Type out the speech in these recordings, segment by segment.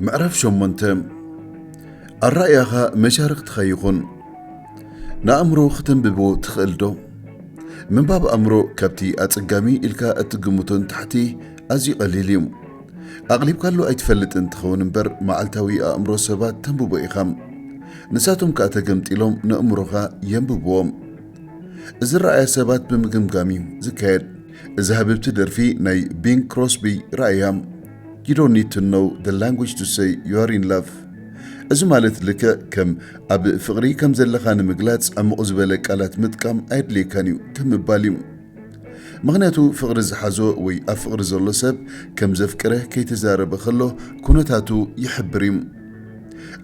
ምዕራፍ ሸሞንተ። ኣረኣእያኻ መሻርኽትኻ ይኹን። ንኣእምሮ ክተንብቦ ትኽእል ዶ? ምንባብ ኣእምሮ ካብቲ ኣጸጋሚ ኢልካ እትግምቶ ንታሕቲ ኣዝዩ ቀሊል እዩ። ኣቕሊብካሉ ኣይትፈልጥን ትኸውን እምበር፣ መዓልታዊ ኣእምሮ ሰባት ተንብቦ ኢኻ። ንሳቶም ከኣ ተገምጢሎም ነእምሮኻ የንብብዎም። እዚ ረኣያ ሰባት ብምግምጋም እዩ ዝካየድ። እዚ ሃብብቲ ደርፊ ናይ ቢንግ ክሮስቢ ረኣያ፣ You don't need to know the language to say you are in love። እዚ ማለት ልክዕ ከም ኣብ ፍቕሪ ከም ዘለኻ ንምግላጽ ዕሙቕ ዝበለ ቃላት ምጥቃም ኣየድልየካን እዩ ከም ምባል እዩ። ምኽንያቱ ፍቕሪ ዝሓዞ ወይ ኣብ ፍቕሪ ዘሎ ሰብ ከም ዘፍቅረ ከይተዛረበ ከሎ ኩነታቱ ይሕብር እዩ።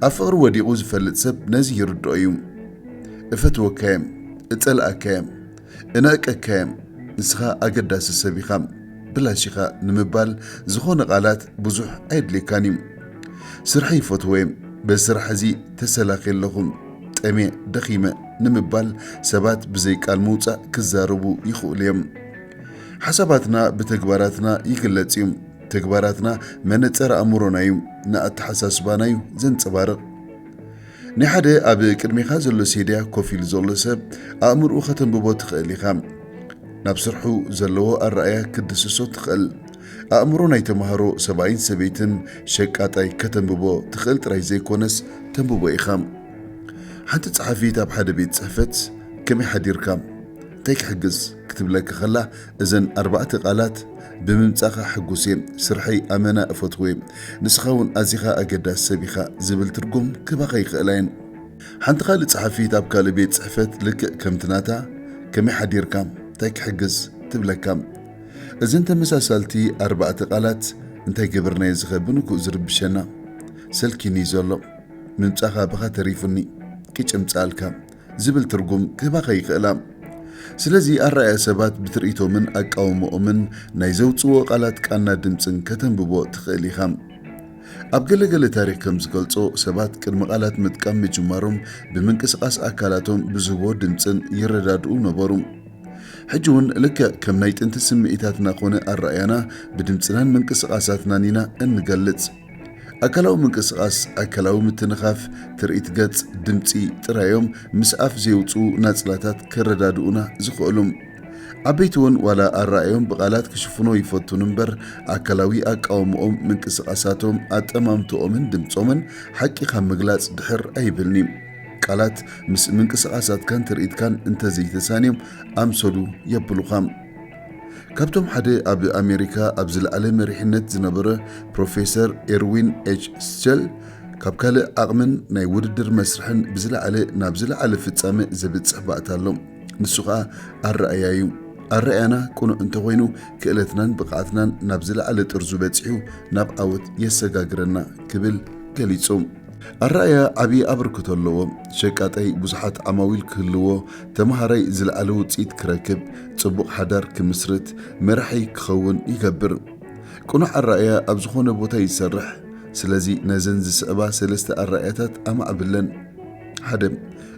ኣብ ፍቕሪ ወዲቑ ዝፈልጥ ሰብ ነዚ ይርድኦ እዩ። እፈትወካ እየ፣ እጸልኣካ እየ፣ እነእቀካ እየ፣ ንስኻ ኣገዳሲ ሰብ ኢኻ፣ ብላሽ ኢኻ ንምባል ዝኾነ ቃላት ብዙሕ ኣየድልየካን እዩ። ስርሐይ ይፈትዎ እየ፣ በዚ ስራሕ እዚ ተሰላኺ ኣለኹ፣ ጠምየ፣ ደኺመ ንምባል ሰባት ብዘይ ቃል ምውጻእ ክዛረቡ ይኽእሉ እዮም። ሓሳባትና ብተግባራትና ይግለጽ እዩ። ተግባራትና መነጸር ኣእምሮና እዩ፣ ንኣተሓሳስባና እዩ ዘንጸባርቕ። ናይ ሓደ ኣብ ቅድሜኻ ዘሎ ሴድያ ኮፍ ኢሉ ዘሎ ሰብ ኣእምርኡ ከተንብቦ ትኽእል ኢኻ። ናብ ስርሑ ዘለዎ ኣረኣእያ ክትድስሶ ትኽእል። ኣእምሮ ናይ ተማሃሮ ሰብኣይን ሰበይትን ሸቃጣይ ከተንብቦ ትኽእል ጥራይ ዘይኮነስ ተንብቦ ኢኻ። ሓንቲ ጸሓፊት ኣብ ሓደ ቤት ጽሕፈት "ከመይ ሓዲርካ? እንታይ ክሕግዝ?" ክትብለካ ከላ፣ እዘን ኣርባዕተ ቃላት ብምምጻኻ ሕጉስ እየ፣ ስርሐይ ኣመና እፈትዎ እየ፣ ንስኻ እውን ኣዚኻ ኣገዳሲ ሰብ ኢኻ ዝብል ትርጉም ክህባኻ ይኽእላ እየን። ሓንቲ ካልእ ጸሓፊት ኣብ ካልእ ቤት ጽሕፈት ልክዕ ከምቲ ናታ "ከመይ ሓዲርካ? እንታይ ክሕግዝ?" ትብለካ። እዘን ተመሳሳልቲ ኣርባዕተ ቃላት "እንታይ ገበርናዮ እዚ ኸ ብንኩእ ዝርብሸና? ሰልኪኒ ዘሎ፣ ምምጻኻ ብኻ ተሪፉኒ፣ ኪጭምጻልካ" ዝብል ትርጉም ክህባኻ ይኽእላ። ስለዚ ኣረኣእያ ሰባት ብትርኢቶምን ኣቃውምኦምን ናይ ዘውጽእዎ ቃላት ቃና ድምጽን ከተንብቦ ትኽእል ኢኻ። ኣብ ገለ ገለ ታሪኽ ከም ዝገልጾ፣ ሰባት ቅድሚ ቃላት ምጥቃም ምጅማሮም ብምንቅስቓስ ኣካላቶም ብዝህቦ ድምጽን ይረዳድኡ ነበሩ። ሕጂ እውን ልክዕ ከም ናይ ጥንቲ ስምዒታትና ኾነ ኣረኣእያና ብድምጽናን ምንቅስቓሳትናን ኢና እንገልጽ። ኣካላዊ ምንቅስቓስ፣ ኣካላዊ ምትንኻፍ፣ ትርኢት ገጽ፣ ድምጺ ጥራዮም ምስ ኣፍ ዘየውጽኡ ናጽላታት ከረዳድኡና ዝኽእሉ። ዓበይቲ እውን ዋላ ኣረኣእዮም ብቓላት ክሽፍኖ ይፈትኑ እምበር፣ ኣካላዊ ኣቃውምኦም፣ ምንቅስቓሳቶም፣ ኣጠማምትኦምን ድምጾምን ሓቂ ካብ ምግላጽ ድሕር ኣይብልኒ። ቃላት ምስ ምንቅስቓሳትካን ትርኢትካን እንተዘይተሳንዮም ኣምሰሉ የብሉኻ። ካብቶም ሓደ ኣብ ኣሜሪካ ኣብ ዝለዓለ መሪሕነት ዝነበረ ፕሮፌሰር ኤርዊን ኤች ስቸል፣ ካብ ካልእ ዓቕምን ናይ ውድድር መስርሕን ብዝለዓለ ናብ ዝለዓለ ፍጻመ ዘብጽሕ ባእታ ኣሎ። ንሱ ኸኣ ኣረኣእያ እዩ። ኣረኣእያና ቅኑዕ እንተኾይኑ፣ ክእለትናን ብቕዓትናን ናብ ዝለዓለ ጥርዙ በጺሑ ናብ ዓወት የሰጋግረና ክብል ገሊጹ። ኣረኣእያ ዓቢ ኣበርክቶ ኣለዎ። ሸቃጣይ ብዙሓት ዓማዊል ክህልዎ፣ ተመሃራይ ዝለዓለ ውጽኢት ክረክብ፣ ጽቡቕ ሓዳር ክምስርት፣ መራሒ ክኸውን ይገብር። ቅኑዕ ኣረኣእያ ኣብ ዝኾነ ቦታ ይሰርሕ። ስለዚ ነዘን ዝስዕባ ሰለስተ ኣረኣእያታት ኣማዕብለን። ሓደ፣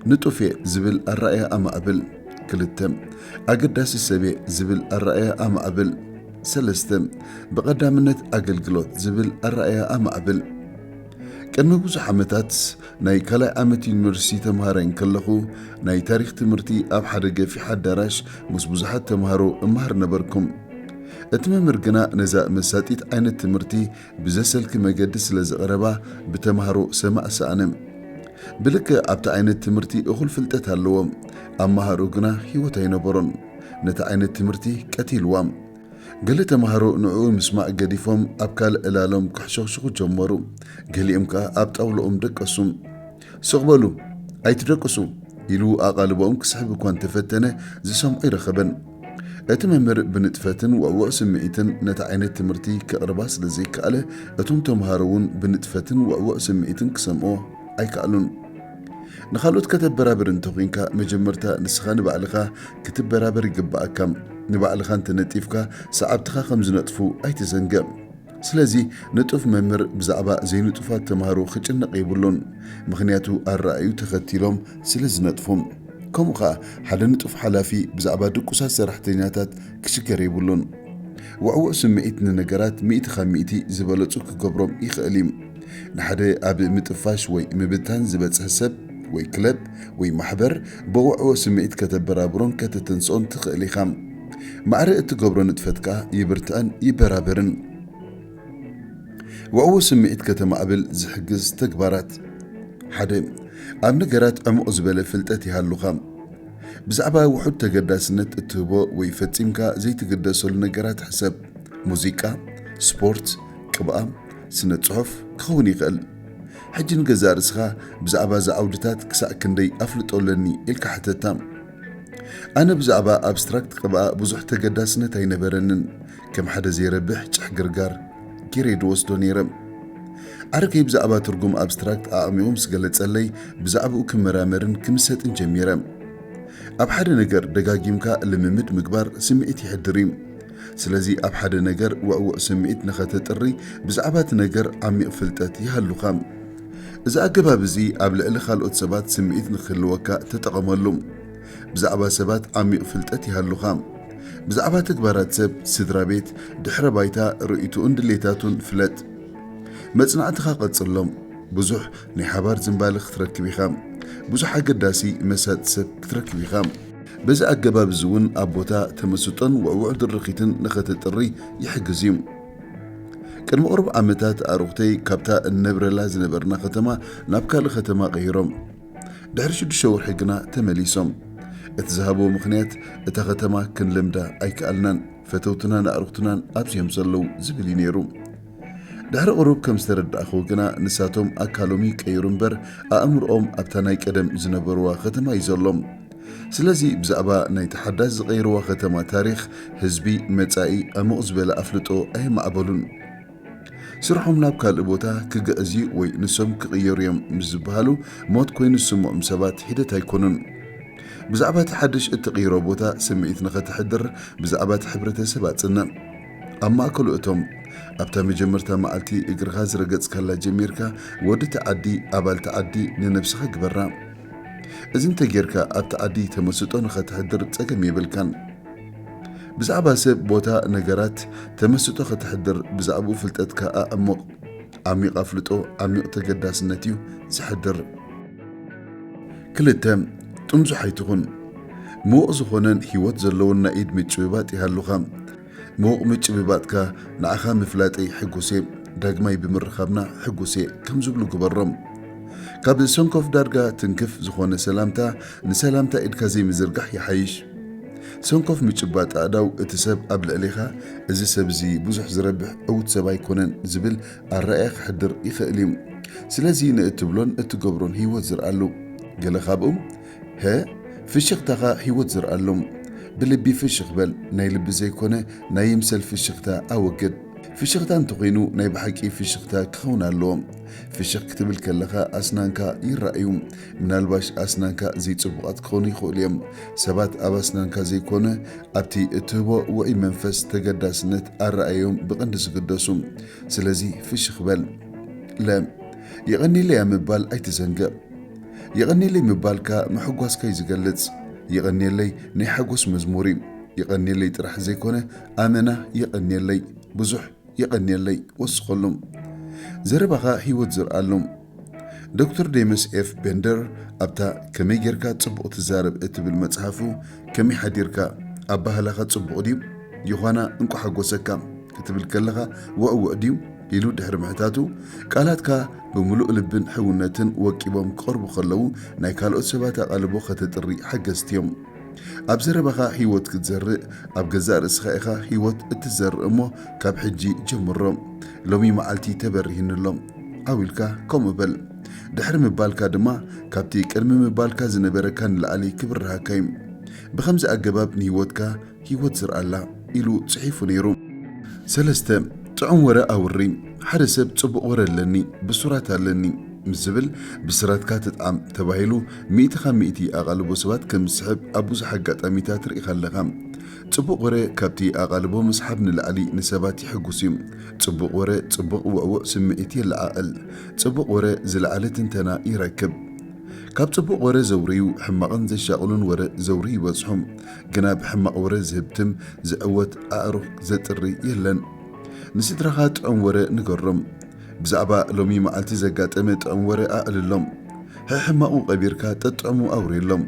ንጡፍ እየ ዝብል ኣረኣእያ ኣማዕብል። ክልተ፣ ኣገዳሲ ሰብ እየ ዝብል ኣረኣእያ ኣማዕብል። ሰለስተ፣ ብቐዳምነት ኣገልግሎት ዝብል ኣረኣእያ ኣማዕብል። ቅድሚ ብዙሕ ዓመታት ናይ ካልኣይ ዓመት ዩኒቨርሲቲ ተምሃራይ እንከለኹ፣ ናይ ታሪኽ ትምህርቲ ኣብ ሓደ ገፊሕ ኣዳራሽ ምስ ብዙሓት ተምሃሮ እመሃር ነበርኩ። እቲ መምህር ግና ነዛ መሳጢት ዓይነት ትምህርቲ ብዘሰልኪ መገዲ ስለ ዘቕረባ፣ ብተምሃሮ ሰማዕ ሰኣነ። ብልክዕ ኣብቲ ዓይነት ትምህርቲ እኹል ፍልጠት ኣለዎ። ኣመሃሩ ግና ህይወት ኣይነበሮን። ነቲ ዓይነት ትምህርቲ ቀቲልዋ። ገለ ተምሃሮ ንዕኡ ምስማዕ ገዲፎም ኣብ ካልእ ዕላሎም ክሕሸኽሽኹ ጀመሩ። ገሊኦም ከኣ ኣብ ጣውላኦም ደቀሱ። "ስቕ በሉ፣ ኣይትደቅሱ" ኢሉ ኣቓልቦኦም ክስሕብ እኳ እንተፈተነ፣ ዝሰምዖ ኣይረኸበን። እቲ መምህር ብንጥፈትን ውዕዉዕ ስምዒትን ነቲ ዓይነት ትምህርቲ ከቕርባ ስለ ዘይከኣለ፣ እቶም ተምሃሮ እውን ብንጥፈትን ውዕዉዕ ስምዒትን ክሰምዕዎ ኣይከኣሉን። ንኻልኦት ከተበራብር እንተኾይንካ፣ መጀመርታ ንስኻ ንባዕልኻ ክትበራበር ይግብኣካ። ንባዕልኻ እንተነጢፍካ፣ ሰዓብትኻ ከም ዝነጥፉ ኣይትዘንግዕ። ስለዚ ንጡፍ መምህር ብዛዕባ ዘይንጡፋት ተምሃሮ ክጭነቕ የብሉን፣ ምኽንያቱ ኣረኣእዩ ተኸቲሎም ስለ ዝነጥፉ። ከምኡ ኸኣ ሓደ ንጡፍ ሓላፊ ብዛዕባ ድቁሳት ሰራሕተኛታት ክሽገር የብሉን። ውዕዉዕ ስምዒት ንነገራት ሚእቲ ካብ ሚእቲ ዝበለጹ ክገብሮም ይኽእል እዩ። ንሓደ ኣብ ምጥፋሽ ወይ ምብታን ዝበጽሐ ሰብ ወይ ክለብ ወይ ማሕበር ብውዕዎ ስምዒት ከተበራብሮን ከተተንስኦን ትኽእል ኢኻ። ማዕረ እትገብሮ ንጥፈት ከኣ ይብርትዕን ይበራበርን። ውዕዎ ስምዒት ከተማዕብል ዝሕግዝ ተግባራት። ሓደ፣ ኣብ ነገራት ዕሙቕ ዝበለ ፍልጠት ይሃሉኻ። ብዛዕባ ውሑድ ተገዳስነት እትህቦ ወይ ፈጺምካ ዘይትግደሰሉ ነገራት ሕሰብ። ሙዚቃ፣ ስፖርት፣ ቅብኣ፣ ስነ ጽሑፍ ክኸውን ይኽእል። ሕጂ ንገዛእ ርእስኻ ብዛዕባ እዚ ዓውድታት ክሳዕ ክንደይ ኣፍልጦ ኣለኒ ኢልካ ሕተታ። ኣነ ብዛዕባ ኣብስትራክት ቅብኣ ብዙሕ ተገዳስነት ኣይነበረንን። ከም ሓደ ዘይረብሕ ጨሕግርጋር ገይረ ድወስዶ ነይረ። ዓርከይ ብዛዕባ ትርጉም ኣብስትራክት ኣዕሚቑ ምስ ገለጸለይ፣ ብዛዕባኡ ክመራመርን ክምሰጥን ጀሚረ። ኣብ ሓደ ነገር ደጋጊምካ ልምምድ ምግባር ስምዒት ይሕድር እዩ። ስለዚ ኣብ ሓደ ነገር ውዕዉዕ ስምዒት ንኸተጥሪ፣ ብዛዕባ እቲ ነገር ዓሚቕ ፍልጠት ይሃሉኻ። እዚ ኣገባብ እዚ ኣብ ልዕሊ ካልኦት ሰባት ስምዒት ንክህልወካ ተጠቐመሉ። ብዛዕባ ሰባት ዓሚቕ ፍልጠት ይሃሉኻ። ብዛዕባ ተግባራት ሰብ፣ ስድራ ቤት፣ ድሕረ ባይታ፣ ርእይቶኡን ድሌታቱን ፍለጥ። መጽናዕትኻ ቀጽሎም። ብዙሕ ናይ ሓባር ዝንባለ ክትረክብ ኢኻ። ብዙሕ ኣገዳሲ መሳጢ ሰብ ክትረክብ ኢኻ። በዚ ኣገባብ እዚ እውን ኣብ ቦታ ተመስጦን ውዕዉዕ ድርኺትን ንኸተጥሪ ይሕግዝ እዩ። ቅድሚ ቁሩብ ዓመታት ኣዕሩኽተይ ካብታ እንነብረላ ዝነበርና ከተማ ናብ ካልእ ከተማ ቀይሮም። ድሕሪ ሽዱሽተ ወርሒ ግና ተመሊሶም። እቲ ዝሃብዎ ምኽንያት፣ እታ ከተማ ክንልምዳ ኣይከኣልናን፣ ፈተውትናን ኣዕሩኽትናን ኣብዚኦም ዘለዉ ዝብል እዩ ነይሩ። ድሕሪ ቁሩብ ከም ዝተረዳእኽዎ ግና፣ ንሳቶም ኣካሎም ይቀይሩ እምበር፣ ኣእምሮኦም ኣብታ ናይ ቀደም ዝነበርዋ ከተማ እዩ ዘሎ። ስለዚ ብዛዕባ ናይቲ ሓዳስ ዝቐየርዋ ከተማ ታሪኽ፣ ህዝቢ፣ መጻኢ፣ ዕሙቕ ዝበለ ኣፍልጦ ኣየማዕበሉን። ስርሖም ናብ ካልእ ቦታ ክግዕዝ እዩ ወይ ንሶም ክቕየሩ እዮም ምስ ዝበሃሉ፣ ሞት ኮይኑ ዝስምዖም ሰባት ሒደት ኣይኮኑን። ብዛዕባ እቲ ሓድሽ እትቕይሮ ቦታ ስምዒት ንኸተሕድር፣ ብዛዕባ እቲ ሕብረተሰብ ኣጽንዕ። ኣብ ማእከሉ እቶም። ኣብታ መጀመርታ መዓልቲ እግርኻ ዝረገጽካላ ጀሚርካ፣ ወዲ እቲ ዓዲ፣ ኣባል እቲ ዓዲ ንነብስኻ ግበራ። እዚ እንተጌርካ፣ ኣብቲ ዓዲ ተመስጦ ንኸተሕድር ጸገም የብልካን። ብዛዕባ ሰብ፣ ቦታ፣ ነገራት ተመስጦ ከተሕድር፣ ብዛዕባኡ ፍልጠትካ ኣዕሙቕ። ዓሚቕ ኣፍልጦ፣ ዓሚቕ ተገዳስነት እዩ ዘሕድር። ክልተ፣ ጥምዙሕ ኣይትኹን። ምዉቕ ዝኾነን ህይወት ዘለዎን ናይ ኢድ ምጭብባጥ ይሃሉኻ። ምዉቕ ምጭብባጥካ ንዓኻ ምፍላጠይ ሕጉስ እየ፣ ዳግማይ ብምርኻብና ሕጉስ እየ ከም ዝብሉ ግበሮም። ካብ ሰንኮፍ ዳርጋ ትንክፍ ዝኾነ ሰላምታ፣ ንሰላምታ ኢድካ ዘይምዝርጋሕ ይሓይሽ። ሰንኮፍ ምጭባጥ ኣእዳው እቲ ሰብ ኣብ ልዕሌኻ፣ "እዚ ሰብ እዚ ብዙሕ ዝረብሕ ዕዉት ሰብ ኣይኮነን" ዝብል ኣረኣእያ ክሕድር ይኽእል እዩ። ስለዚ ንእትብሎን እትገብሮን ህይወት ዝርኣሉ። ገለ ካብኡ፣ "ሀ፣ ፍሽኽታኻ ህይወት ዝርኣሉ። ብልቢ ፍሽኽ በል፣ ናይ ልቢ ዘይኮነ ናይ ይምሰል ፍሽኽታ ኣወግድ። ፍሽኽታ እንተኾይኑ ናይ ብሓቂ ፍሽኽታ ክኸውን ኣለዎ። ፍሽኽ ክትብል ከለኻ ኣስናንካ ይረኣዩ። ምናልባሽ ኣስናንካ ዘይጽቡቓት ክኾኑ ይኽእሉ እዮም። ሰባት ኣብ ኣስናንካ ዘይኮነ ኣብቲ እትህቦ ውዑይ መንፈስ ተገዳስነት ኣረኣእዮም ብቐንዲ ዝግደሱ። ስለዚ ፍሽኽ በል። ለ፣ የቐንየለይ ምባል ኣይትዘንግዕ። የቐንየለይ ምባልካ ምሕጓስካ እዩ ዝገልጽ። የቐንየለይ ናይ ሓጎስ መዝሙር እዩ። የቐንየለይ ጥራሕ ዘይኮነ ኣመና የቐንየለይ፣ ብዙሕ የቐንየለይ ወስኸሉ። ዘረባኻ ህይወት ዝርኣሉ። ዶክተር ዴመስ ኤፍ ቤንደር ኣብታ ከመይ ጌርካ ጽቡቕ ትዛረብ እትብል መጽሓፉ፣ "ከመይ ሓዲርካ? ኣባህላኻ ጽቡቕ ድዩ? ዮዃና እንቋ ሓጎሰካ" ክትብል ከለኻ ውዕውዕ ድዩ? ኢሉ ድሕሪ ምሕታቱ፣ ቃላትካ ብምሉእ ልብን ሕውነትን ወቂቦም ክቐርቡ ከለዉ፣ ናይ ካልኦት ሰባት ኣቓልቦ ከተጥሪ ሓገዝቲ እዮም። ኣብ ዘረባኻ ህይወት ክትዘርእ፣ ኣብ ገዛእ ርእስኻ ኢኻ ህይወት እትዘርእ እሞ፣ ካብ ሕጂ ጀምሮ። "ሎሚ መዓልቲ ተበሪህኒ ኣሎ" ዓው ኢልካ ከምኡ በል። ድሕሪ ምባልካ ድማ፣ ካብቲ ቅድሚ ምባልካ ዝነበረካ ንላዕሊ ክብርሃካ እዩ። ብኸምዚ ኣገባብ ንህይወትካ ህይወት ዝርኣላ ኢሉ ጽሒፉ ነይሩ። ሰለስተ፣ ጥዑም ወረ ኣውሪ። ሓደ ሰብ "ጽቡቕ ወረ ኣለኒ፣ ብሱራት ኣለኒ" ምስ ዝብል፣ "ብስራትካ ትጥዓም" ተባሂሉ፣ ሚእቲ ካብ ሚእቲ ኣቓልቦ ሰባት ከም ዝስሕብ ኣብ ብዙሕ ኣጋጣሚታት ርኢኻ ኣለኻ። ጽቡቕ ወረ ካብቲ ኣቓልቦ ምስሓብ ንላዕሊ ንሰባት የሐጉስ እዩ። ጽቡቕ ወረ ጽቡቕ ውዕዉዕ ስምዒት የለዓዕል። ጽቡቕ ወረ ዝለዓለ ትንተና ይረክብ። ካብ ጽቡቕ ወረ ዘውርዩ ሕማቕን ዘሻቕሉን ወረ ዘውርዩ ይበዝሑ። ግና ብሕማቕ ወረ ዝህብትም ዝዕወት ኣዕሩኽ ዘጥሪ የለን። ንስድራኻ ጥዑም ወረ ንገሮም። ብዛዕባ ሎሚ መዓልቲ ዘጋጠመ ጥዑም ወረ ኣዕልሎም። ሕሕማቑ ቀቢርካ ጠጥዕሙ ኣውርየሎም።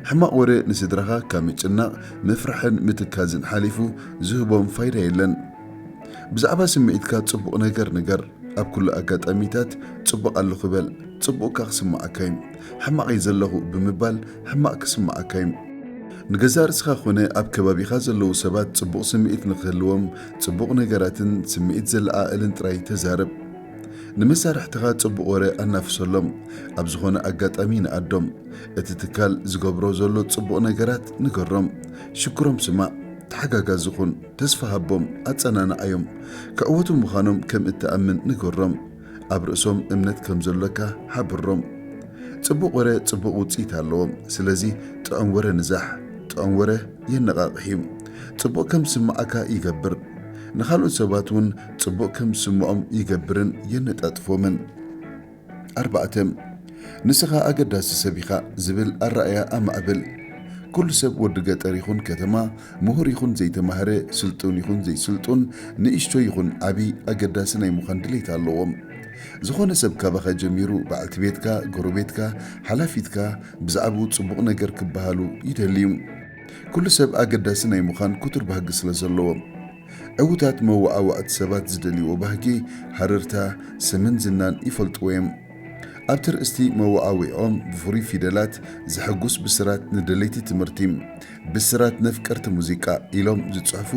ሕማቕ ወረ ንስድራኻ ካብ ምጭናቕ፣ ምፍራሕን ምትካዝን ሓሊፉ ዝህቦም ፋይዳ የለን። ብዛዕባ ስምዒትካ ጽቡቕ ነገር ንገር። ኣብ ኩሉ ኣጋጣሚታት ጽቡቕ ኣለኹ በል። ጽቡቕካ ክስምዓካ እዩ። ሕማቕ እየ ዘለኹ ብምባል ሕማቕ ክስምዓካ እዩ። ንገዛእ ርእስኻ ኮነ ኣብ ከባቢኻ ዘለዉ ሰባት ጽቡቕ ስምዒት ንኽህልዎም ጽቡቕ ነገራትን ስምዒት ዘለዓዕልን ጥራይ ተዛረብ። ንመሳርሕትኻ ጽቡቕ ወረ ኣናፍሰሎም። ኣብ ዝኾነ ኣጋጣሚ ንኣዶም እቲ ትካል ዝገብሮ ዘሎ ጽቡቕ ነገራት ንገሮም። ሽግሮም ስማዕ፣ ተሓጋጋዚ ኩን፣ ተስፋ ሃቦም፣ ኣጸናንዓዮም። ክዕወቱ ምዃኖም ከም እትኣምን ንገሮም። ኣብ ርእሶም እምነት ከም ዘሎካ ሓብሮም። ጽቡቕ ወረ ጽቡቕ ውጽኢት ኣለዎ። ስለዚ ጥዑም ወረ ንዛሕ። ጥዑም ወረ የነቓቕሕ እዩ። ጽቡቕ ከም ዝስምዓካ ይገብር። ንኻልኦት ሰባት እውን ጽቡቕ ከም ዝስምዖም ይገብርን የነጣጥፎምን። ኣርባዕተ፣ ንስኻ ኣገዳሲ ሰብ ኢኻ ዝብል ኣረኣእያ ኣማዕብል። ኩሉ ሰብ፣ ወዲ ገጠር ይኹን ከተማ፣ ምሁር ይኹን ዘይተማህረ፣ ስልጡን ይኹን ዘይስልጡን፣ ንእሽቶ ይኹን ዓቢ፣ ኣገዳሲ ናይ ምዃን ድሌት ኣለዎ። ዝኾነ ሰብ ካባኻ ጀሚሩ፣ በዓልቲ ቤትካ፣ ጎረቤትካ፣ ሓላፊትካ፣ ብዛዕባኡ ጽቡቕ ነገር ክበሃሉ ይደሊ እዩ። ኩሉ ሰብ ኣገዳሲ ናይ ምዃን ክቱር ባህጊ ስለ ዘለዎ። ዕዉታት መወዓውዕቲ ሰባት ዝደልይዎ ባህጊ፣ ሃረርታ፣ ስምን ዝናን ይፈልጥዎ እዮም። ኣብቲ ርእስቲ መወዓውዒኦም ብፍሩይ ፊደላት ዘሐጉስ ብስራት ንደለይቲ ትምህርቲ፣ ብስራት ነፍቀርቲ ሙዚቃ ኢሎም ዝጽሕፉ፣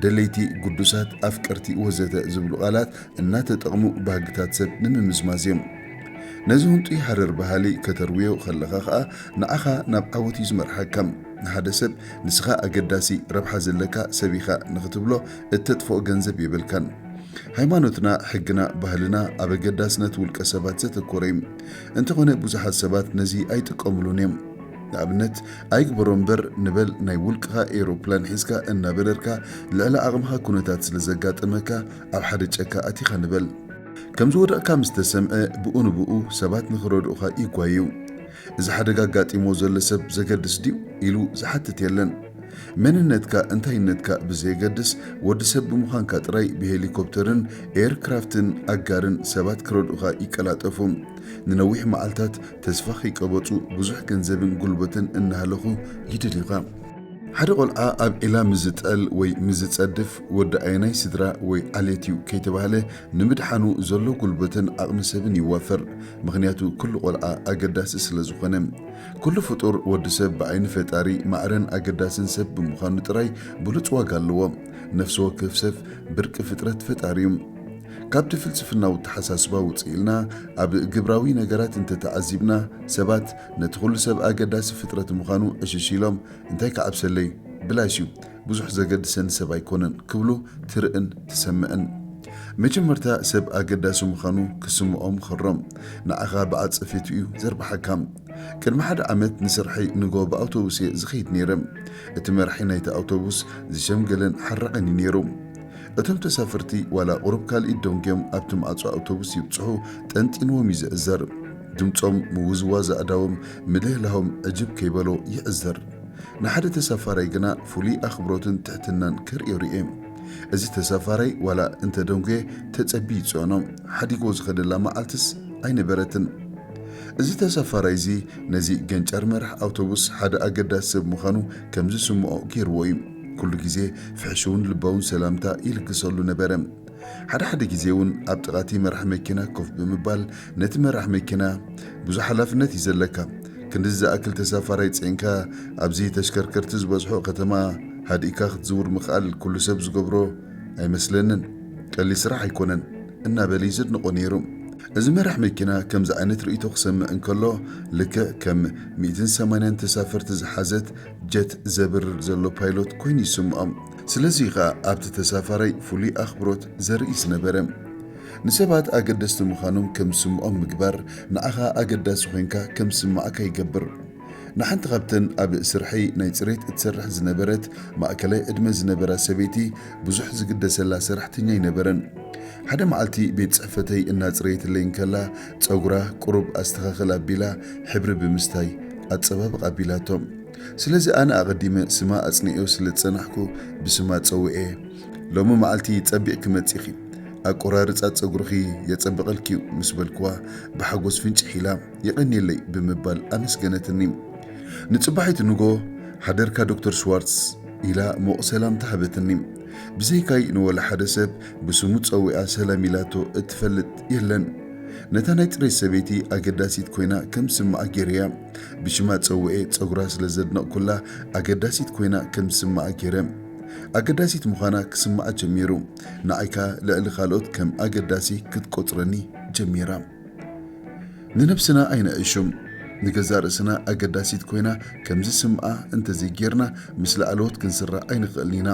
ደለይቲ፣ ግዱሳት፣ ኣፍቀርቲ ወዘተ ዝብሉ ቃላት እናተጠቕሙ ባህግታት ሰብ ንምምዝማዝ እዮም። ነዚ ህንጡይ ሃረር ባህሊ ከተርውዮ ከለኻ ኸኣ ንዓኻ ናብ ዓወት እዩ ዝመርሓካ። ንሓደ ሰብ ንስኻ ኣገዳሲ ረብሓ ዘለካ ሰብ ኢኻ ንኽትብሎ እተጥፍኦ ገንዘብ የብልካን። ሃይማኖትና፣ ሕግና፣ ባህልና ኣብ ኣገዳስነት ውልቀ ሰባት ዘተኮረ እዩ። እንተኾነ ብዙሓት ሰባት ነዚ ኣይጥቀምሉን እዮም። ንኣብነት፣ ኣይግበሮ እምበር ንበል ናይ ውልቅኻ ኤሮፕላን ሒዝካ እናበረርካ ልዕሊ ዓቕምኻ ኩነታት ስለ ዘጋጠመካ ኣብ ሓደ ጨካ ኣቲኻ ንበል። ከም ዝወደቕካ ምስ ተሰምዐ ብኡ ንብኡ ሰባት ንኽረድኡኻ ይጓዩ። እዚ ሓደጋ ኣጋጢሞ ዘሎ ሰብ ዘገድስ ድዩ ኢሉ ዝሓትት የለን። መንነትካ እንታይነትካ ብዘየገድስ ወዲ ሰብ ብምዃንካ ጥራይ ብሄሊኮፕተርን ኤርክራፍትን ኣጋርን ሰባት ክረድኡኻ ይቀላጠፉ። ንነዊሕ መዓልታት ተስፋ ከይቀበጹ ብዙሕ ገንዘብን ጉልበትን እናሃለኹ ይደልዩኻ። ሓደ ቆልዓ ኣብ ዒላ ምዝጠል ወይ ምዝጸድፍ ወዲ ኣየናይ ስድራ ወይ ዓሌት እዩ ከይተባህለ ንምድሓኑ ዘሎ ጉልበትን ዓቕሚ ሰብን ይዋፈር። ምኽንያቱ ኩሉ ቆልዓ ኣገዳሲ ስለ ዝኾነ። ኩሉ ፍጡር ወዲ ሰብ ብዓይኒ ፈጣሪ ማዕረን ኣገዳስን ሰብ ብምዃኑ ጥራይ ብሉጽ ዋጋ ኣለዎ። ነፍሲ ወከፍ ሰብ ብርቂ ፍጥረት ፈጣሪ እዩ። ካብቲ ፍልስፍናዊ ኣተሓሳስባ ውጽእ ኢልና ኣብ ግብራዊ ነገራት እንተተዓዚብና ሰባት ነቲ ኩሉ ሰብ ኣገዳሲ ፍጥረት ምዃኑ ዕሽሽ ኢሎም እንታይ ክዓብሰለይ ብላሽ እዩ ብዙሕ ዘገድሰኒ ሰብ ኣይኮነን ክብሉ ትርእን ትሰምዕን። መጀመርታ ሰብ ኣገዳሲ ምዃኑ ክስምዖ ምኸሮም። ንዓኻ ብዓጸፌቱ እዩ ዘርብሓካ። ቅድሚ ሓደ ዓመት ንስርሐይ ንጎ ብኣውቶቡስ እየ ዝኸይድ ነይረ። እቲ መራሒ ናይቲ ኣውቶቡስ ዝሸምገለን ሓራቕን እዩ ነይሩ። እቶም ተሳፈርቲ ዋላ ቁሩብ ካልኢት ደንጉዮም ኣብቲ ማዕጾ ኣውቶቡስ ይብጽሑ ጠንጢንዎም እዩ ዝዕዘር። ድምጾም፣ ምውዝዋዝ ኣእዳዎም፣ ምልህላሆም ዕጅብ ከይበሎ ይዕዘር። ንሓደ ተሳፋራይ ግና ፍሉይ ኣኽብሮትን ትሕትናን ከርእዮ ርእየ። እዚ ተሳፋራይ ዋላ እንተ ደንጉየ ተጸቢ ይጽዕኖ። ሓዲግዎ ዝኸደላ መዓልትስ ኣይነበረትን። እዚ ተሳፋራይ እዚ ነዚ ገንጫር መራሕ ኣውቶቡስ ሓደ ኣገዳሲ ሰብ ምዃኑ ከም ዝስምዖ ገይርዎ እዩ። ኩሉ ግዜ ፍሕሽውን ልባውን ሰላምታ ይልግሰሉ ነበረ። ሓደ ሓደ ግዜ እውን ኣብ ጥቓቲ መራሕ መኪና ኮፍ ብምባል ነቲ መራሕ መኪና፣ "ብዙሕ ሓላፍነት እዩ ዘለካ። ክንድዚ ዝኣክል ተሳፋራይ ጽዒንካ ኣብዚ ተሽከርከርቲ ዝበዝሖ ከተማ ሃዲእካ ክትዝውር ምኽኣል ኩሉ ሰብ ዝገብሮ ኣይመስለንን። ቀሊል ስራሕ ኣይኮነን" እናበለ ይዝንቖ ነይሩ። እዚ መራሕ መኪና ከምዚ ዓይነት ርእይቶ ክሰምዕ እንከሎ፣ ልክዕ ከም ሚእትን ሰማንያን ተሳፈርቲ ዝሓዘት ጀት ዘብርር ዘሎ ፓይሎት ኮይኑ ይስምዖ። ስለዚ እዩ ኸኣ ኣብቲ ተሳፋራይ ፍሉይ ኣኽብሮት ዘርኢ ዝነበረ። ንሰባት ኣገደስቲ ምዃኖም ከም ዝስምዖም ምግባር፣ ንዓኻ ኣገዳሲ ኮይንካ ከም ዝስምዓካ ይገብር። ንሓንቲ ካብተን ኣብ ስርሐይ ናይ ጽሬት እትሰርሕ ዝነበረት ማእከላይ ዕድመ ዝነበራ ሰበይቲ ብዙሕ ዝግደሰላ ሰራሕተኛ ኣይነበረን። ሓደ መዓልቲ ቤት ጽሕፈተይ እናጽረየትለይ እንከላ፣ ጸጉራ ቁሩብ ኣስተኻኽል ኣቢላ፣ ሕብሪ ብምስታይ ኣጸባብቕ ኣቢላቶ። ስለዚ ኣነ ኣቐዲመ ስማ ኣጽኒዐዮ ስለ ዝጸናሕኩ ብስማ ጸዊዐ፣ "ሎሚ መዓልቲ ጸቢቕኪ መጺኺ፣ ኣቆራርጻ ጸጉርኺ የጸብቐልኪ'ዩ ምስ በልክዋ፣ ብሓጎስ ፍንጭሕ ኢላ፣ "የቐንየለይ" ብምባል ኣመስገነትኒ። ንጽባሒቱ ንጎ፣ "ሓደርካ ዶክተር ሽዋርትስ?" ኢላ ሞቕ ሰላምታ ሃበትኒ። ብዘይካይ ንወላ ሓደ ሰብ ብስሙ ጸዊዓ ሰላም ኢላቶ እትፈልጥ የለን። ነታ ናይ ጽሬት ሰበይቲ ኣገዳሲት ኮይና ከም ዝስምዓ ገይረያ። ብሽማ ጸውዔ ጸጉራ ስለ ዘድነቕኩላ ኣገዳሲት ኮይና ከም ዝስምዓ ገይረ። ኣገዳሲት ምዃና ክስምዓ ጀሚሩ። ንዓይ ከኣ ልዕሊ ካልኦት ከም ኣገዳሲ ክትቆጽረኒ ጀሚራ። ንነብስና ኣይነዕሹም። ንገዛእ ርእስና ኣገዳሲት ኮይና ከም ዝስምዓ እንተዘይጌርና፣ ምስ ላዕለዎት ክንስራዕ ኣይንኽእልን ኢና።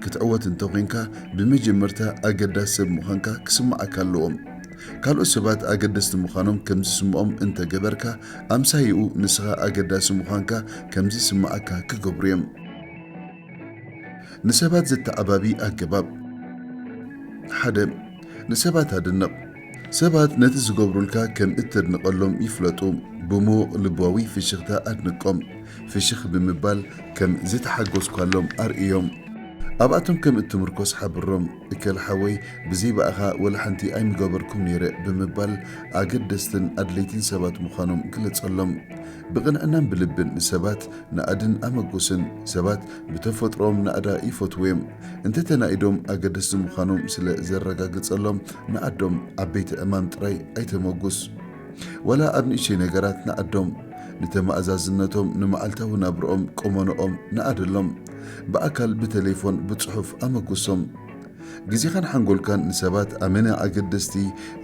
ክትዕወት እንተኾይንካ፣ ብመጀመርታ ኣገዳሲ ሰብ ምዃንካ ክስምዓካ ኣለዎ። ካልኦት ሰባት ኣገደስቲ ምዃኖም ከም ዝስምዖም እንተገበርካ፣ ኣምሳይኡ ንስኻ ኣገዳሲ ምዃንካ ከም ዝስምዓካ ክገብሩ እዮም። ንሰባት ዘተዓባቢ ኣገባብ። ሓደ፣ ንሰባት ኣድንቕ። ሰባት ነቲ ዝገብሩልካ ከም እተድንቐሎም ይፍለጡ። ብምዉቕ ልባዊ ፍሽኽታ ኣድንቆም። ፍሽኽ ብምባል ከም ዝተሓጎስካሎም ኣርእዮም። ኣብኣቶም ከም እትምርኮስ ሓብሮም። "እከለ ሓወይ፣ ብዘይ ብኣኻ ወላ ሓንቲ ኣይምገበርኩም ነይረ" ብምባል ኣገደስትን ኣድለይትን ሰባት ምዃኖም ግለጸሎም። ብቕንዕናን ብልብን ንሰባት ንኣድን ኣመጉስን። ሰባት ብተፈጥሮኦም ናእዳ ይፈትዉ እዮም። እንተተናኢዶም ኣገደስቲ ምዃኖም ስለ ዘረጋግጸሎም፣ ንኣዶም ዓበይቲ ዕማም ጥራይ ኣይተመጉስ። ዋላ ኣብ ንእሽተይ ነገራት ንኣዶም። ንተማእዛዝነቶም፣ ንመዓልታዊ ናብርኦም፣ ቁመንኦም ንኣደሎም። ብኣካል፣ ብተሌፎን፣ ብጽሑፍ ኣመጉሶም። ግዜኻን ሓንጎልካን ንሰባት ኣመና ኣገደስቲ፣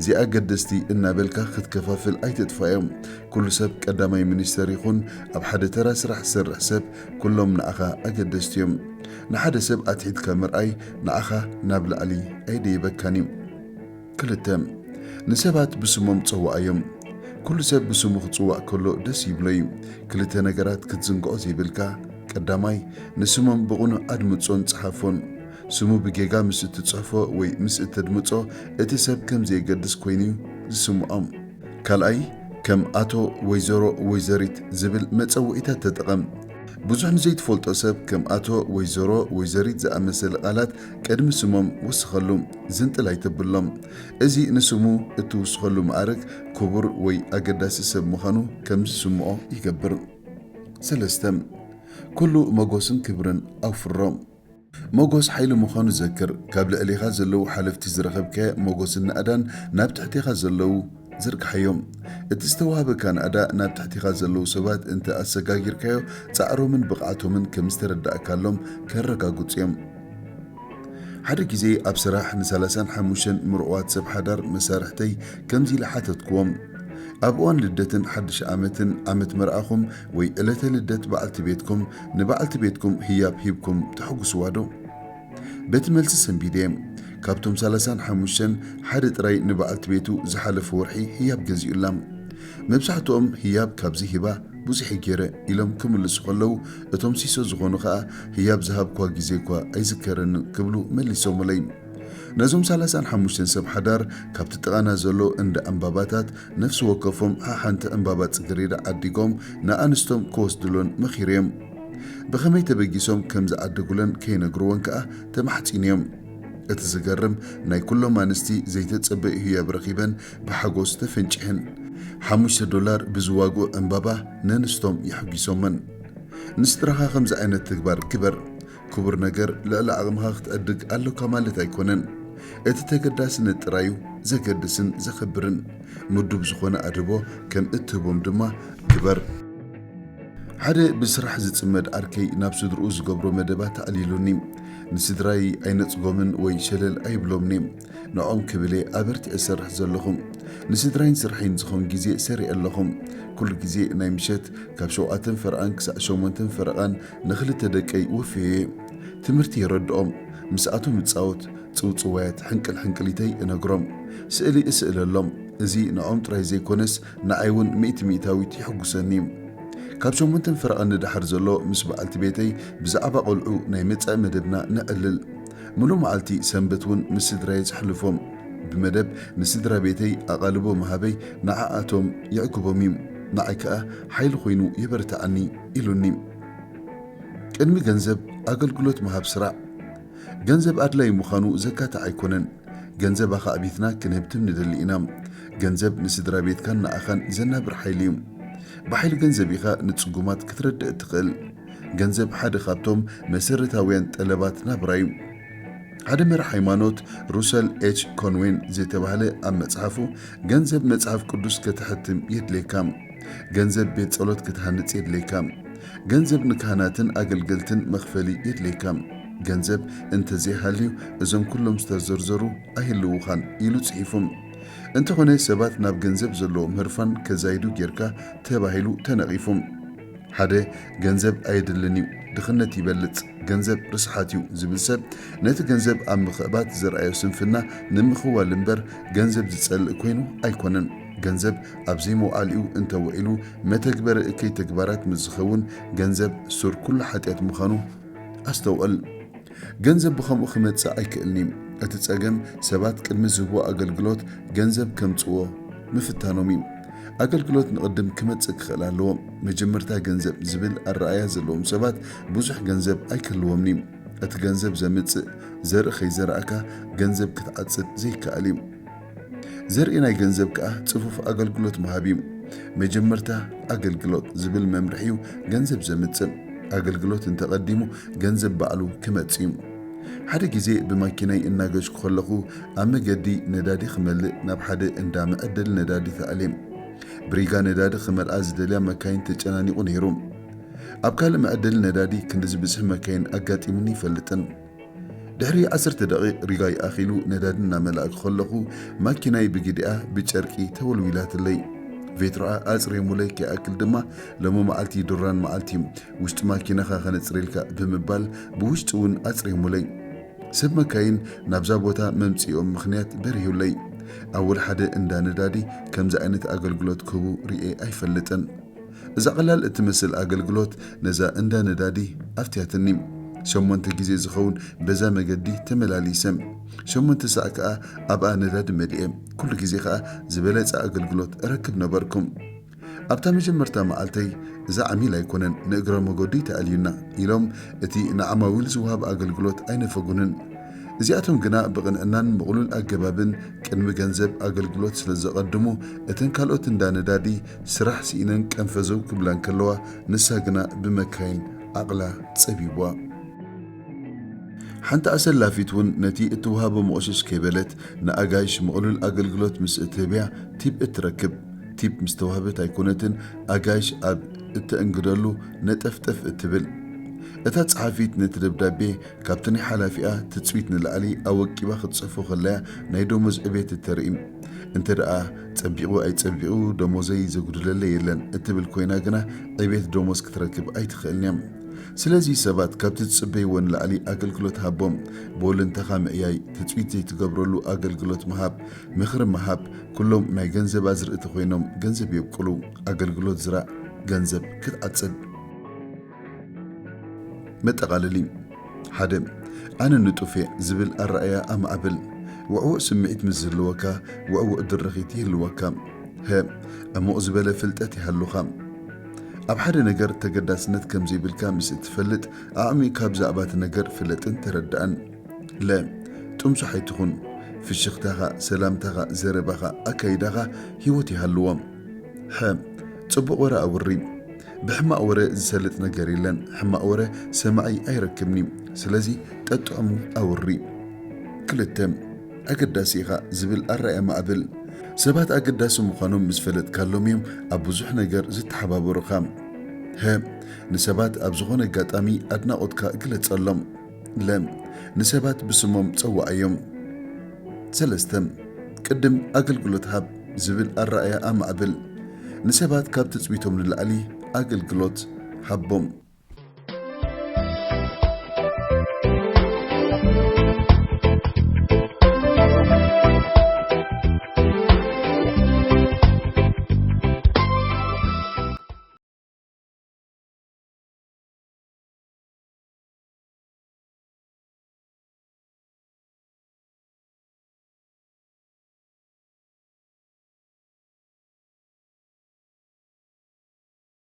ዘይኣገደስቲ እናበልካ ክትከፋፍል ኣይተጥፋዮም። ኩሉ ሰብ ቀዳማይ ሚኒስተር ይኹን ኣብ ሓደ ተራ ስራሕ ዝሰርሕ ሰብ፣ ኩሎም ንዓኻ ኣገደስቲ እዮም። ንሓደ ሰብ ኣትሒትካ ምርኣይ ንዓኻ ናብ ላዕሊ ኣይደይበካን እዩ። ክልተ፣ ንሰባት ብስሞም ጸውዓዮም። ኩሉ ሰብ ብስሙ ክጽዋዕ ከሎ ደስ ይብሎ እዩ። ክልተ ነገራት ክትዝንግዖ ዘይብልካ፣ ቀዳማይ፣ ንስሞም ብቕኑዕ ኣድምጾን ጸሓፎን። ስሙ ብጌጋ ምስ እትጽሕፎ ወይ ምስ እተድምጾ፣ እቲ ሰብ ከም ዘየገድስ ኮይኑ እዩ ዝስምዖ። ካልኣይ፣ ከም ኣቶ፣ ወይዘሮ፣ ወይዘሪት ዝብል መጸውዒታት ተጠቐም። ብዙሕ ንዘይትፈልጦ ሰብ ከም ኣቶ፣ ወይዘሮ፣ ወይዘሪት ዝኣመሰለ ቃላት ቅድሚ ስሞም ወስኸሉ፣ ዝንጥል ኣይተብሎም። እዚ ንስሙ እትውስኸሉ መዓርግ ክቡር ወይ ኣገዳሲ ሰብ ምዃኑ ከም ዝስምዖ ይገብር። ሰለስተ፣ ኩሉ መጎስን ክብርን ኣውፍሮ። መጎስ ሓይሊ ምዃኑ ዘክር። ካብ ልዕሌኻ ዘለዉ ሓለፍቲ ዝረኸብካዮ መጎስን ናእዳን ናብ ትሕቴኻ ዘለዉ ዘርግሓዮም። እቲ ዝተዋህበካ ናእዳ ናብ ትሕቴኻ ዘለዉ ሰባት እንተ ኣሰጋጊርካዮ፣ ጻዕሮምን ብቕዓቶምን ከም ዝተረዳእካሎም ከረጋግጹ እዮም። ሓደ ግዜ ኣብ ስራሕ ንሰላሳን ሓሙሽተን ምርቑዋት ሰብ ሓዳር መሳርሕተይ ከምዚ ኢለ ሓተትክዎም፣ "ኣብ እዋን ልደትን ሓድሽ ዓመትን፣ ዓመት መርዓኹም ወይ ዕለተ ልደት በዓልቲ ቤትኩም፣ ንበዓልቲ ቤትኩም ህያብ ሂብኩም ተሐጉስዋ ዶ?" በቲ መልሲ ሰንቢደ። ካብቶም ሰላሳን ሓሙሽተን ሓደ ጥራይ ንበዓልቲ ቤቱ ዝሓለፈ ወርሒ ህያብ ገዚኡላ። መብዛሕትኦም ህያብ ካብዚ ሂባ ብዙሕ ገይረ ኢሎም ክምልሱ ከለዉ፣ እቶም ሲሶ ዝኾኑ ኸኣ ህያብ ዝሃብኳ ግዜ እኳ ኣይዝከረንን ክብሉ መሊሶምለይ። ነዞም ሰላሳን ሓሙሽተን ሰብ ሓዳር ካብቲ ጥቓና ዘሎ እንዳ ዕምባባታት ነፍሲ ወከፎም ሓሓንቲ ዕምባባ ጽጌሬዳ ዓዲጎም ንኣንስቶም ክወስድሎን መኺረዮም። ብኸመይ ተበጊሶም ከም ዝዓደጉለን ከይነግርወን ከኣ ተማሕጺነዮም። እቲ ዝገርም ናይ ኩሎም ኣንስቲ ዘይተጸበዩ ህያብ ረኺበን ብሓጎስ ተፈንጭሐን። ሓሙሽተ ዶላር ብዝዋግኡ ዕምባባ ነንስቶም የሐጒሶመን። ንስድራኻ ከምዚ ዓይነት ተግባር ግበር። ክቡር ነገር ልዕሊ ዓቕምኻ ክትዕድግ ኣሎካ ማለት ኣይኮነን። እቲ ተገዳስነት ጥራዩ ዘገድስን ዘኸብርን። ምዱብ ዝኾነ ኣድህቦ ከም እትህቦም ድማ ግበር። ሓደ ብስራሕ ዝጽመድ ዓርከይ ናብ ስድርኡ ዝገብሮ መደባት ኣዕሊሉኒ። ንስድራይ ኣይነጽጎምን ወይ ሸለል ኣይብሎምን እየ። ንዕኦም ክብል እየ ኣበርቲዐ ዝሰርሕ ዘለኹ። ንስድራይን ስርሐይን ዝኾን ግዜ ሰሪዐ ኣለኹ። ኩሉ ግዜ ናይ ምሸት ካብ ሸውዓተን ፈረቓን ክሳዕ ሸሞንተን ፈረቓን ንኽልተ ደቀይ ወፍየ እየ። ትምህርቲ የረድኦም፣ ምስኣቶም እጻወት፣ ጽውጽዋያት ሕንቅል ሕንቅሊተይ እነግሮም፣ ስእሊ እስእለሎም። እዚ ንዕኦም ጥራይ ዘይኮነስ ንዓይ እውን ሚእቲ ሚእታዊት የሕጉሰኒ። ካብ ሸሞንተን ፈረቓ ንደሓር ዘሎ ምስ በዓልቲ ቤተይ ብዛዕባ ቖልዑ ናይ መጻኢ መደብና ነዕልል። ምሉእ መዓልቲ ሰንበት እውን ምስ ስድራይ ዘሕልፎም። ብመደብ ንስድራ ቤተይ ኣቓልቦ ምሃበይ ንዓኣቶም የዕግቦም እዩ። ንዓይ ከኣ ሓይሊ ኮይኑ የበርትዓኒ ኢሉኒ። ቅድሚ ገንዘብ ኣገልግሎት ምሃብ ስራዕ። ገንዘብ ኣድላዪ ምዃኑ ዘካትዕ ኣይኮነን። ገንዘብ ኣኻዕቢትና ክንህብትም ንደሊ ኢና። ገንዘብ ንስድራ ቤትካን ንኣኻን ዘናብር ሓይሊ እዩ። ብሓይሊ ገንዘብ ኢኻ ንጽጉማት ክትረድእ እትኽእል። ገንዘብ ሓደ ካብቶም መሰረታውያን ጠለባት ናብራ እዩ። ሓደ መራሕ ሃይማኖት ሩሰል ኤች ኮንዌን ዝተባህለ ኣብ መጽሓፉ፣ ገንዘብ መጽሓፍ ቅዱስ ከተሕትም የድልየካ። ገንዘብ ቤት ጸሎት ክትሃንጽ የድልየካ። ገንዘብ ንካህናትን ኣገልገልትን መኽፈሊ የድልየካ። ገንዘብ እንተዘይሃልዩ እዞም ኩሎም ዝተዘርዘሩ ኣይህልውኻን ኢሉ ጽሒፉ። እንተኾነ ሰባት ናብ ገንዘብ ዘለዎም ህርፋን ከዛይዱ ጌርካ ተባሂሉ ተነቒፉ። ሓደ፣ ገንዘብ ኣየድልን እዩ፣ ድኽነት ይበልጽ፣ ገንዘብ ርስሓት እዩ ዝብል ሰብ ነቲ ገንዘብ ኣብ ምኽዕባት ዘርኣዮ ስንፍና ንምኽዋል እምበር ገንዘብ ዝጸልእ ኮይኑ ኣይኮነን። ገንዘብ ኣብ ዘይመውዓሊኡ እንተውዒሉ መተግበሪ እከይ ተግባራት ምስ ዝኸውን ገንዘብ ሱር ኩሉ ሓጢኣት ምዃኑ ኣስተውዕል። ገንዘብ ብኸምኡ ክመጽእ ኣይክእልን እዩ። እቲ ጸገም ሰባት ቅድሚ ዝህብዎ ኣገልግሎት ገንዘብ ከምጽዎ ምፍታኖም እዩ። ኣገልግሎት ንቕድም ክመጽእ ክኽእል ኣለዎ። መጀመርታ ገንዘብ ዝብል ኣረኣእያ ዘለዎም ሰባት ብዙሕ ገንዘብ ኣይክህልዎምን እዩ። እቲ ገንዘብ ዘምጽእ ዘርኢ ከይዘራእካ ገንዘብ ክትዓጽድ ዘይከኣል እዩ። ዘርኢ ናይ ገንዘብ ከኣ ጽፉፍ ኣገልግሎት ምሃብ እዩ። መጀመርታ ኣገልግሎት ዝብል መምርሒ እዩ ገንዘብ ዘምጽእ። ኣገልግሎት እንተቐዲሙ ገንዘብ ባዕሉ ክመጽእ እዩ። ሓደ ግዜ ብማኪናይ እናገሽኩ ከለኹ ኣብ መገዲ ነዳዲ ክመልእ ናብ ሓደ እንዳ መዐደሊ ነዳዲ ተኣልየ። ብሪጋ ነዳዲ ክመልኣ ዝደልያ መካይን ተጨናኒቑ ነይሩ። ኣብ ካልእ መዐደሊ ነዳዲ ክንድዚ ብዝሒ መካይን ኣጋጢሙኒ ይፈልጥን። ድሕሪ ዓሰርተ ደቂቕ ሪጋይ ኣኺሉ ነዳዲ እናመላእኩ ከለኹ ማኪናይ ብግዲኣ ብጨርቂ ተወልዊላትለይ። ቬትሮኣ ኣጽሬሙለይ ከይኣክል ድማ ሎሚ መዓልቲ ዱራን መዓልቲ ውሽጢ ማኪናኻ ከነጽሬልካ ብምባል ብውሽጢ እውን ኣጽሬሙለይ። ሰብ መካይን ናብዛ ቦታ መምጽኦም ምኽንያት በሪሁለይ። ኣወል ሓደ እንዳ ነዳዲ ከምዚ ዓይነት ኣገልግሎት ክህቡ ርኤ ኣይፈልጥን። እዛ ቀላል እትመስል ኣገልግሎት ነዛ እንዳ ነዳዲ ኣፍትያትኒ። ሸሞንተ ግዜ ዝኸውን በዛ መገዲ ተመላሊሰ። ሸሞንተ ሳዕ ከኣ ኣብኣ ነዳዲ መሊኤ። ኩሉ ግዜ ከኣ ዝበለጸ ኣገልግሎት እረክብ ነበርኩ። ኣብታ መጀመርታ መዓልተይ፣ "እዛ ዓሚል ኣይኮነን፣ ንእግረ መገዲ ተኣልዩና" ኢሎም እቲ ንዓማዊል ዝወሃብ ኣገልግሎት ኣይነፈጉንን። እዚኣቶም ግና ብቕንዕናን ምቕሉል ኣገባብን ቅድሚ ገንዘብ ኣገልግሎት ስለ ዘቐድሙ፣ እተን ካልኦት እንዳ ነዳዲ ስራሕ ስኢነን ቀንፈዘው ክብላ እንከለዋ፣ ንሳ ግና ብመካይን ዓቕላ ጸቢብዋ። ሓንቲ ኣሰላፊት እውን ነቲ እትወሃቦ መቑሸሽ ከይበለት፣ ንኣጋይሽ ምቕሉል ኣገልግሎት ምስ እትህብያ ቲፕ እትረክብ። ቲፕ ምስ ተዋህበት ኣይኮነትን ኣጋይሽ ኣብ እተእንግደሉ ነጠፍጠፍ እትብል። እታ ጸሓፊት ነቲ ደብዳቤ ካብቲ ናይ ሓላፊኣ ትጽቢት ንላዕሊ ኣወቂባ ክትጽሕፎ ከለያ ናይ ደሞዝ ዕቤት እተርኢ። እንተ ደኣ ጸቢቑ ኣይጸቢቑ ደሞዘይ ዘጉድለለይ የለን እትብል ኮይና ግና ዕቤት ደሞዝ ክትረክብ ኣይትኽእልን እያ። ስለዚ ሰባት ካብቲ ትጽበይዎ ንላዕሊ ኣገልግሎት ሃቦም። ብወለንታኻ ምዕያይ፣ ትጽቢት ዘይትገብረሉ ኣገልግሎት ምሃብ፣ ምኽሪ ምሃብ፣ ኩሎም ናይ ገንዘብ ኣዝርእቲ ኮይኖም ገንዘብ የብቁሉ። ኣገልግሎት ዝራእ፣ ገንዘብ ክትዓጽድ። መጠቓለሊ። ሓደ፣ ኣነ ንጡፍ እየ ዝብል ኣረኣእያ ኣማዕብል። ውዕዉዕ ስምዒት ምስ ዝህልወካ፣ ውዕዉዕ ድርኺት ይህልወካ። ሀ፣ ዕሙቕ ዝበለ ፍልጠት ይሃሉኻ። ኣብ ሓደ ነገር ተገዳስነት ከም ዘይብልካ ምስ እትፈልጥ፣ ኣዕሚቕካ ብዛዕባ እቲ ነገር ፍለጥን ተረዳእን። ለ፣ ጥምሱሕ ኣይትኹን። ፍሽኽታኻ፣ ሰላምታኻ፣ ዘረባኻ፣ ኣካይዳኻ ህይወት ይሃልዎ። ሐ፣ ጽቡቕ ወረ ኣውሪ። ብሕማቕ ወረ ዝሰልጥ ነገር የለን። ሕማቕ ወረ ሰማዒ ኣይረክብን እዩ። ስለዚ ጠጥዕሙ ኣውሪ። ክልተ፣ ኣገዳሲ ኢኻ ዝብል ኣረኣእያ ማዕብል። ሰባት ኣገዳሲ ምዃኖም ምስ ፈለጥካሎም እዮም ኣብ ብዙሕ ነገር ዝተሓባበሩኻ። ሀ፣ ንሰባት ኣብ ዝኾነ ኣጋጣሚ ኣድናቖትካ ግለጸሎም። ለ፣ ንሰባት ብስሞም ጸውዓዮም። ሰለስተ፣ ቅድም ኣገልግሎት ሃብ ዝብል ኣረኣእያ ኣማዕብል። ንሰባት ካብ ትጽቢቶም ንላዕሊ ኣገልግሎት ሃቦም።